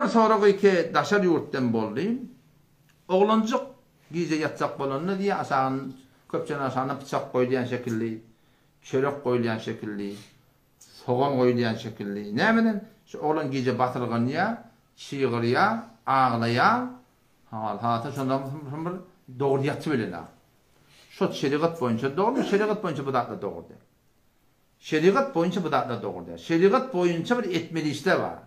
Bir sorag iki daşary ýurtdan boldy. Oglanjyk gije ýatjak bolanda diýýär aşagyn köpçeniň aşagynda pyçak goýulýan şekilli, çörek goýulýan şekilli, sogan goýulýan şekilli. Nämeden? Şu oglan gije basyrganýar, çygyrýar, aglaýar. Hal hata şonda bir dogry ýatybilenok. Şo şerigat boýunça dogrymy? Şerigat boýunça bu zatlar dogry däl. Şerigat boýunça bu zatlar dogry däl. Şerigat boýunça bir etmeli işler bar.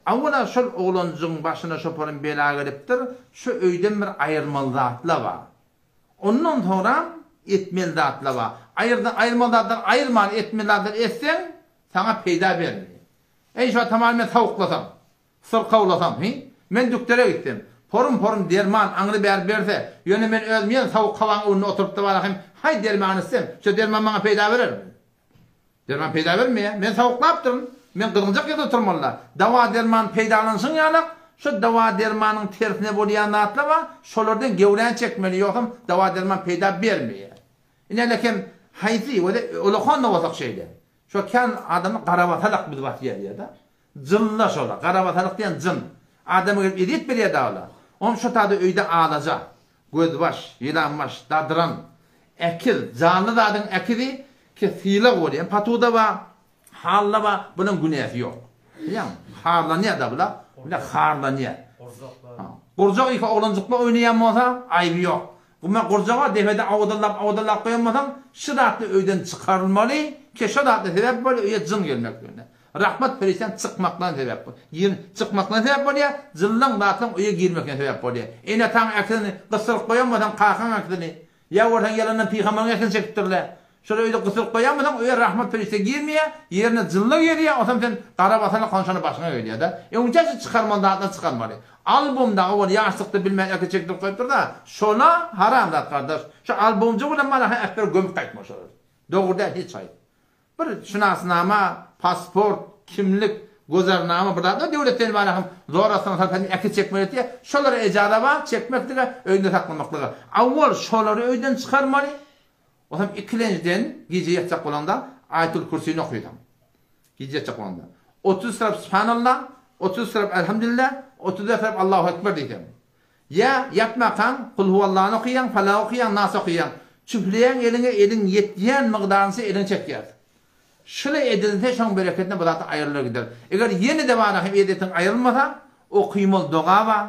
Awwala şol oglanjygyň başyna şoparyn bela gelipdir, şu öýden bir aýyrmaly zatlar bar. Ondan soňram etmeli zatlar bar. Aýyrda aýyrmaly zatlary aýyrman etmeli zatlary etseň, saňa peýda bermeýär. Eý şu tamam men sowuklasam. Syrkawlasam, hi? Men dükdere gitsem, porum-porum derman aňry-bäri berse, ýöne men özüm ýene sowuk howaň öňünde oturyp-da barahym, haý dermany içsem, şo derman maňa peýda berermi? Derman peýda bermeýär. Men sowuklapdyryn. Men gyzgynjak ýerde oturmaly-da. Dawa-derman peýdalanyşyň ýalak, şo dawa-dermanyň tersine bolýan zatlar bar, şolardan gewräni çekmeli, ýogsam dawa-derman peýda bermeýär. Ine, lekem haýsy, weli ulakan-da bolsak şeýle. Şo kän adamy garabasalak biz basýar diýýär-de. Jynla şola, garabasalyk diýen jyn. Adama gelip ezýet berýär dagyla. Oňam şo tada öýde alaja, gözbaş, ýylanbaş, dadyran, ekiz, janly zadyň ekizi ki sylag bolýar. Patuda bar, halla bar, bulaň günäsi ýok. Bilýäňmi? Harlanýar-da bular. Bular harlanýar. Gurjak iki oglanjyklar oýnaýan bolsa, aýby ýok. Guma gurjaga depede awdallap-awdallap goýan bolsaň, şu zatly öýden çykarylmaly, ki şo zatly sebäp bolýar öýe jyn gelmekligine. Rahmat perişdäň çykmaklygyna sebäp bol. Gir, çykmaklygyna sebäp bolýar, jynlaň zatlaň öýe girmekligine sebäp bolýar. Ene-ataň äkisini gysdyryp goýan bolsaň, kakaň äkisini, ýa görseň ýalandan pygambaryň äkisini çekipdirler. Şol öýde gysdyryp goýan bolsaň, öýe rahmat perişde girmeýär, ýerine jynlar girýär, onsoň sen gara basalyk honşany başyňa gelýär-de. Öňçä şu çykarmaly zatlary çykarmaly. Albom dagy ol ýaşlykda bilmän äki çekdirip goýupdyr-da, şola haram zat gardaş. Şu albomjyk bilen marahy äkber gömüp gaýtmaly şolary. Dogry däl hiç haýsy. Bir şynasnama, pasport, kimlik, güzernama bir zatlar döwlet seni barahym zor astyna salyp seni äki çekmeli etýär. Şolara ejaza bar çekmeklige, öýünde saklamaklyga. Awwal şolary öýden çykarmaly. Onsoň ikilenjiden gije ýatjak bolaňda Aýatul Kürsini okysaň. Gije ýatjak bolaňda. 30 tarap Subhanallah, 30 tarap Elhamdülillah, 34 tarap Allahu Ekber diýseň. Ýa ýatmakaň Kulhuwallany okaýaň, Falagy okaýaň, Nas okaýaň. Çüfleýäň eliňe, eliň ýetýän mygdarynça eliňi çekýärsiň. Şuly edilse şoň bereketine bu zat aýrylar gider. Eger ýene-de bar hem ezýetiň aýrylmasa, okymaly doga bar.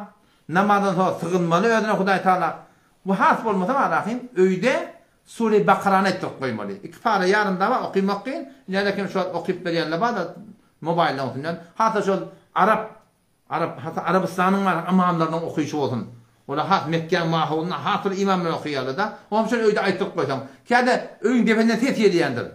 Namazdan soň sygynmaly özüne Hudaý Tagala. Bu has bolmasa bar ahim öýde Sure Bakarany aýtdyryp goýmaly. Iki para ýarym da bar okymak kyn. Ine kim şu wagt okyp berýänler bar-da mobaýldan üstünden. Hasa şol arap Arap, hatda Arabystanyň bar ymamlarynyň okyşy bolsun. Olar has Mekgäň mahowlynda has bir ymam bilen okaýarlar-da. Oňam şol öýde aýtdyryp goýsaň. Käde öýüň depesinden ses gelýändir.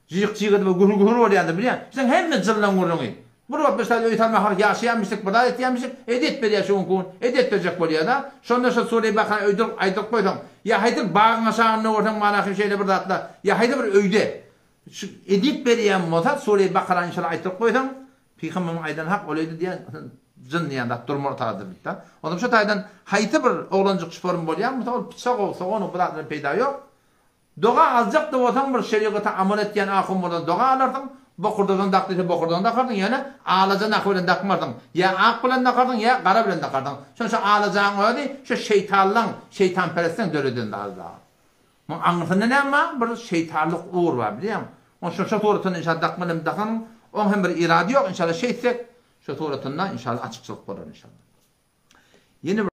Jyk-jyk edip gürr-gürr bolýandyr, bilýäň. Şuň hemme jyllaň gürrüňi. Bir wagt bir şaýda öý salmak ýaşaýarmyşdyk, bir zat etýärmişik, edet berýär şu günki gün, edet berjek bolýar-da. Şonda şol Sure-i Bakarany öýde aýdyryp goýsaň, ýa haýsy bagyň aşagynda görseň manahy şeýle bir zatlar, ýa haýsy bir öýde şu edip berýän bolsa Sure-i Bakarany şol aýtdyryp goýsaň, Pygamberimiň aýdany hak, ol öýde diýen jyn diýen zat durmaz taýda. Onsoň şu taýdan haýsy bir oglanjyk şyparym bolýan bolsa ol pyçak-ow, sogan-ow bu zatlardan peýda ýok. Doga aljak-da bolsaň bir şerigata amal etýän ahun bolsaň doga alarsyň, bokurdagyny dak diýse bokurdagyny dakarsyň, ýöne alaja nahy bilen dakmarsyň. Ýa ak bilen dakarsyň, ýa gara bilen dakarsyň. Şon şu alajaň özi şu şeýtanlaň, şeýtanperestleň döreden zady. Muň aňyrsynda näme bar? Bir şeýtanlyk ugur bar, bilýäňmi? Oň şo şo suratyny inşallah dakmaly hem dakanyň, oň hem bir irady ýok, inşallah şeýtsek, şo suratynda inşallah açykçylyk bolar inşallah. Ýene bir.